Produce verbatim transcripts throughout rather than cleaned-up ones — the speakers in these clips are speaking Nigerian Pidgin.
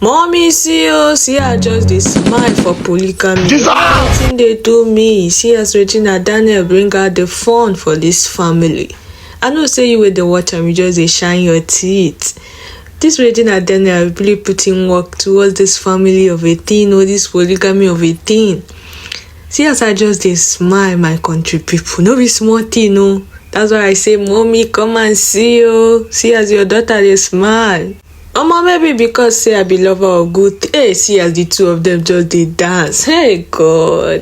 Mommy, see, oh, see, I just dey smile for polygamy. Wetin dey do me? See as Regina Daniel bring out the fun for this family. I know say you wey dey watch am, you just dey shine your teeth. This Regina Daniel really put in work towards this family of a thing, or this polygamy of a thing. See as I just dey smile, my country people. No be small thing, no. That's why I say, Mommy, come and see, oh. See as your daughter dey smile. Omo, maybe because say I be lover of good th- hey, see as the two of them just dey dance. Hey God.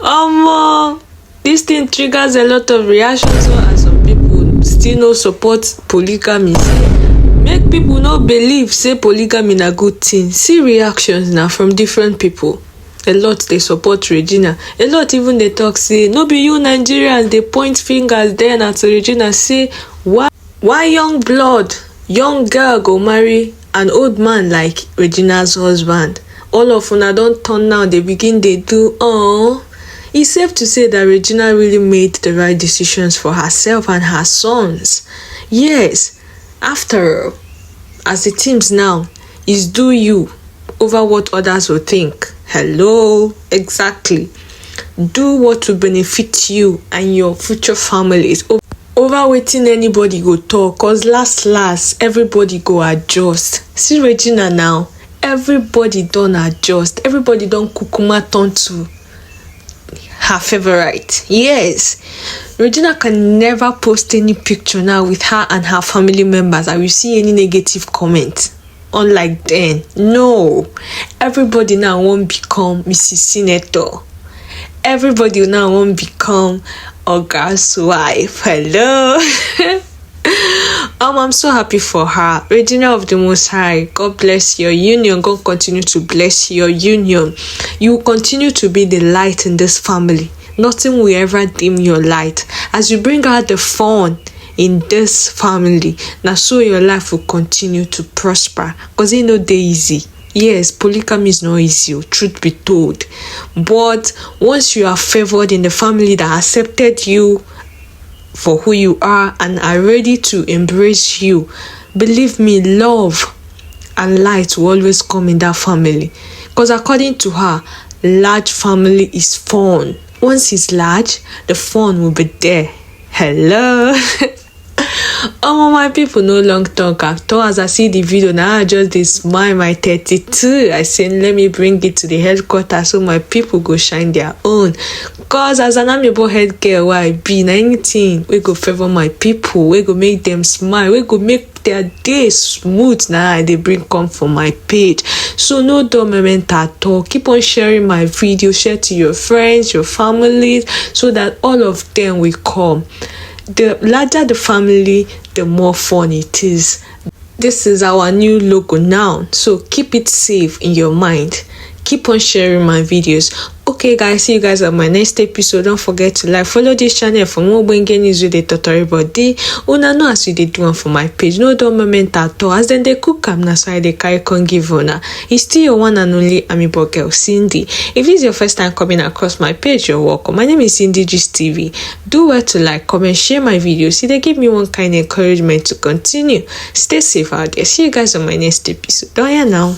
Omo, this thing triggers a lot of reactions, so as some people still no support polygamy. Say, make people no believe say polygamy na good thing. See reactions now from different people. A lot dey support Regina. A lot even dey talk say no be you Nigerians dey point fingers then at Regina, say why why young blood, young girl go marry an old man like Regina's husband. All of una don turn now dey begin dey do, oh. It's safe to say that Regina really made the right decisions for herself and her sons. Yes, after all, as it seems now, is do you over what others will think. Hello, exactly. Do what will benefit you and your future families o- over wetin anybody go talk, cause last last everybody go adjust. See Regina now, everybody don adjust, everybody don kukuma turn to her favorite. Yes, Regina can never post any picture now with her and her family members. I will see any negative comment. Unlike then, no. Everybody now wan become Missus Senator. Everybody now wan become Oga's wife. Hello. Um, I'm so happy for her. Regina of the Most High, God bless your union. God continue to bless your union. You will continue to be the light in this family. Nothing will ever dim your light. As you bring out the fun in this family, now so your life will continue to prosper. Cause e no dey easy. Yes, polygamy is not easy, oh, truth be told. But once you are favored in the family that accepted you for who you are and are ready to embrace you, believe me, love and light will always come in that family. Because according to her, large family is fun. Once it's large, the fun will be there. Hello. Omo, my people, no long talk at all. As I see the video now, I just dey smile my thirty-two. I say, let me bring it to the headquarters so my people go shine their own. Cause as an amiable head girl, why I be na anything we go favor my people, we go make them smile, we go make their day smooth. Now I dey bring come for my page. So no dull moment at all. Keep on sharing my video, share to your friends, your families, so that all of them will come. The larger the family, the more fun it is. This is our new logo now, so keep it safe in your mind. Keep on sharing my videos. Okay, guys, see you guys on my next episode. Don't forget to like, follow this channel for more Benge news with the tutorial body. Una know as you dey do one for my page. No dull moment at all. As then they cook, I'm not so I dey carry come give una. It's still your one and only Amibo girl, Cindy. If this is your first time coming across my page, you're welcome. My name is Cindy Gist T V. Do well to like, comment, share my videos. See, they give me one kind of encouragement to continue. Stay safe out there. See you guys on my next episode. Don't ya now.